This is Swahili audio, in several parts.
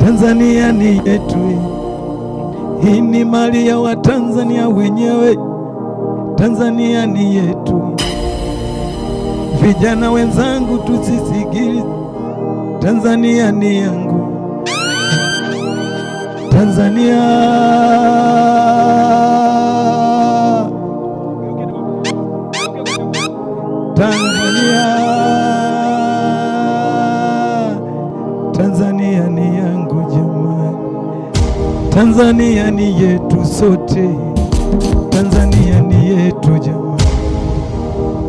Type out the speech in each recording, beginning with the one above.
Tanzania ni yetu, hii ni mali ya Watanzania wenyewe. Tanzania ni yetu. Vijana wenzangu, tusisigiri, Tanzania ni yangu. Tanzania, Tanzania, Tanzania ni yangu jamani. Tanzania ni yetu sote. Tanzania ni yetu jamani.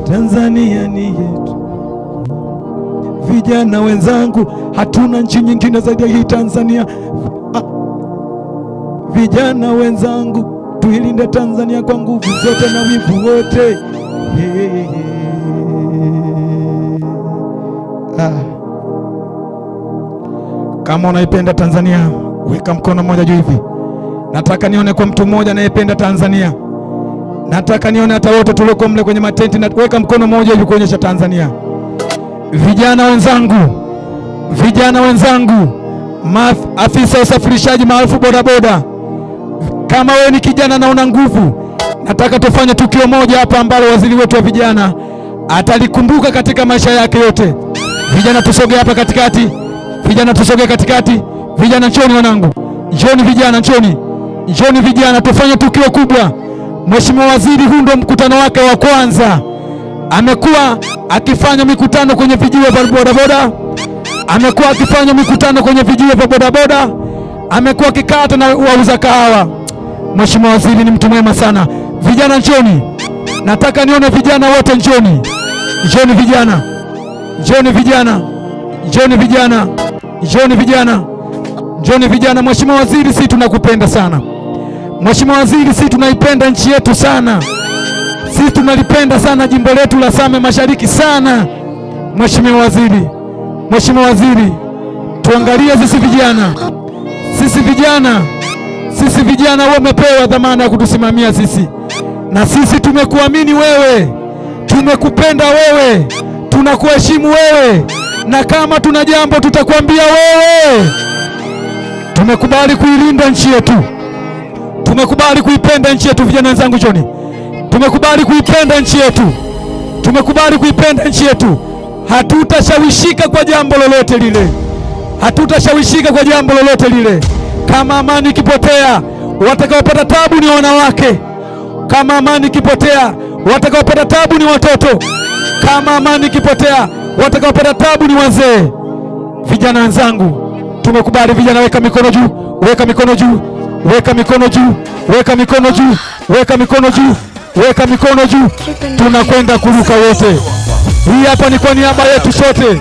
Tanzania ni yetu. Vijana wenzangu, hatuna nchi nyingine zaidi ya hii Tanzania. Vijana wenzangu, tuilinde Tanzania kwa nguvu zote na wivu wote. Kama unaipenda Tanzania, weka mkono mmoja juu hivi. Nataka nione kwa mtu mmoja anayependa Tanzania. Nataka nione hata wote tulioko mle kwenye matenti, na weka mkono mmoja hivi kuonyesha Tanzania. Vijana wenzangu, vijana wenzangu, afisa usafirishaji maarufu bodaboda, kama wewe ni kijana na una nguvu, nataka tufanye tukio moja hapa ambalo waziri wetu wa vijana atalikumbuka katika maisha yake yote. Vijana tusogee hapa katikati. Vijana tusogee katikati. Vijana njoni wanangu. Njoni vijana, njoni. Njoni vijana, tufanye tukio kubwa. Mheshimiwa Waziri, huu ndio mkutano wake wa kwanza. Amekuwa akifanya mikutano kwenye vijiwe vya bodaboda. Amekuwa akifanya mikutano kwenye vijiwe vya bodaboda. Amekuwa akikata na wauza kahawa. Mheshimiwa Waziri ni mtu mwema sana. Vijana njoni. Nataka nione vijana wote njoni. Njoni vijana. Njoni vijana. Njoni vijana. Njoni vijana. Njoni vijana. Mheshimiwa Waziri, sisi tunakupenda sana. Mheshimiwa Waziri, sisi tunaipenda nchi yetu sana. Sisi tunalipenda sana jimbo letu la Same Mashariki sana. Mheshimiwa Waziri, Mheshimiwa Waziri, tuangalie sisi vijana. Sisi vijana, sisi vijana wamepewa dhamana ya kutusimamia sisi. Na sisi tumekuamini wewe, tumekupenda wewe, tunakuheshimu wewe, na kama tuna jambo tutakwambia wewe. Tumekubali kuilinda nchi yetu. Tumekubali kuipenda nchi yetu. Vijana wenzangu njoni. Tumekubali kuipenda nchi yetu. Tumekubali kuipenda nchi yetu. Hatutashawishika kwa jambo lolote lile. Hatutashawishika kwa jambo lolote lile. Kama amani ikipotea, watakaopata tabu ni wanawake. Kama amani ikipotea, watakaopata tabu ni watoto. Kama amani ikipotea, watakaopata tabu ni wazee. Vijana wenzangu, tumekubali. Vijana, weka mikono juu, weka mikono juu, weka mikono juu, weka mikono juu, weka mikono juu, weka mikono juu. Tunakwenda kuruka wote. Hii hapa ni kwa niaba yetu sote.